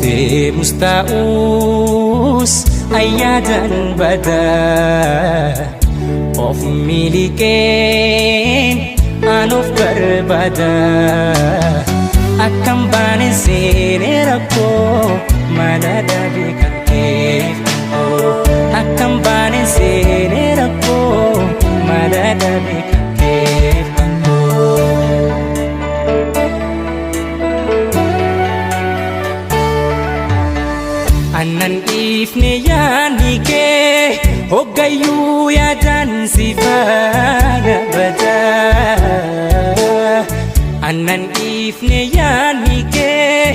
Deemus ta'us ayyaadan badaa of miliqeen an of barbaada akkam baane seenee rakkoo mala dhabe kan keef akkam baane seenee rakkoo mala dhabe kan keef. Annan dhiifne yaadni kee hoggayyuu yaadaan si faana badaa. Annan dhiifne yaadni kee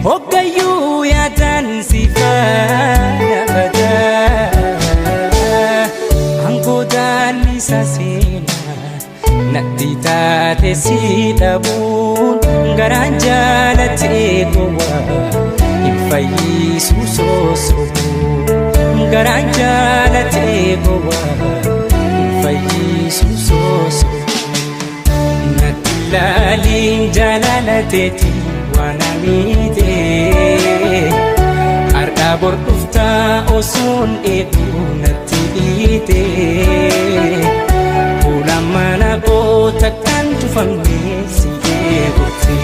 hoggayyuu yaadaan si faana badaa. Angoodaan isa seenaa natti taate si dhabuun garaan jaalatee gowwaa. Fayyisu soosobu garaan jaalatee gowwaa fayyisu soosobu natti laaliin jaalalateeti waan amiite har'aa bor dhuftaa osoon eeguu natti dhiite fuula mana goota kan cufamne si eeguute.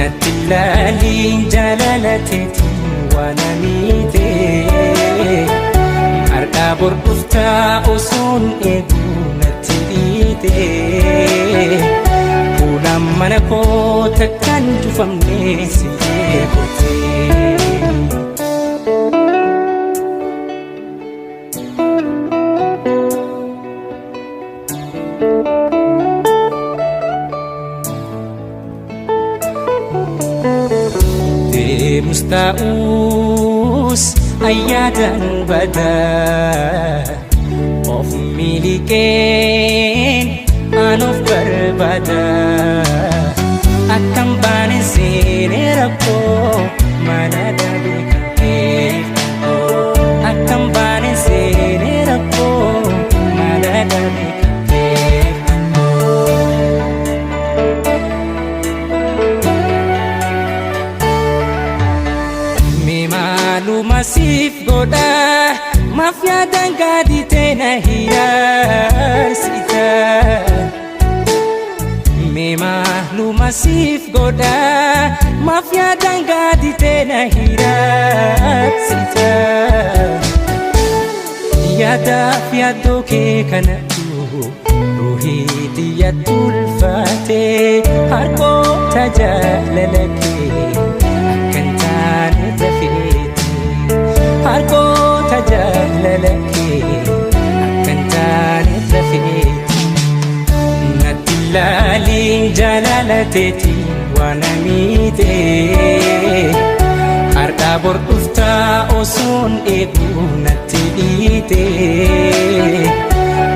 Natti laaliin jaalalateeti waan amiite har'aa bor dhuftaa osoon eeguu natti dhiite fuula mana koota kan cufamne si eegute. Deemus ta'us ayyaadan badaa of miliqeen an of barbaada akkam baane seenee rakkoo mala dhabe kan keef akkam baane seenee rakkoo mala dhabe kan keef. Mee maaluma siif godha maaf yaadaan gaaditee na hiraarsita. Mee maaluma siif godha maaf yaadaan gaaditee na hiraarsita. Yaadaaf yaaddoo kee kanatu ruuhii xiyyaatti ulfaatee harkoota jaalala kee akkan taane dafeeti. Harkoota jaalala kee akkan taane dafeeti. Natti laaliin jaalalateeti waan amiite har'aa bor dhuftaa osoon eeguu natti dhiite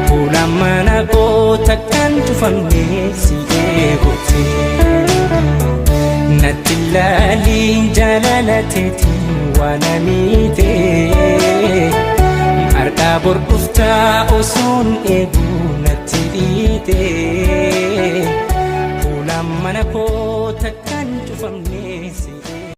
fuula mana goota kan cufamne si eegute. Natti laaliin jaalalateeti waan amiite har'aa bor dhuftaa osoon eeguu natti dhiite fuula mana koota kan cufamne si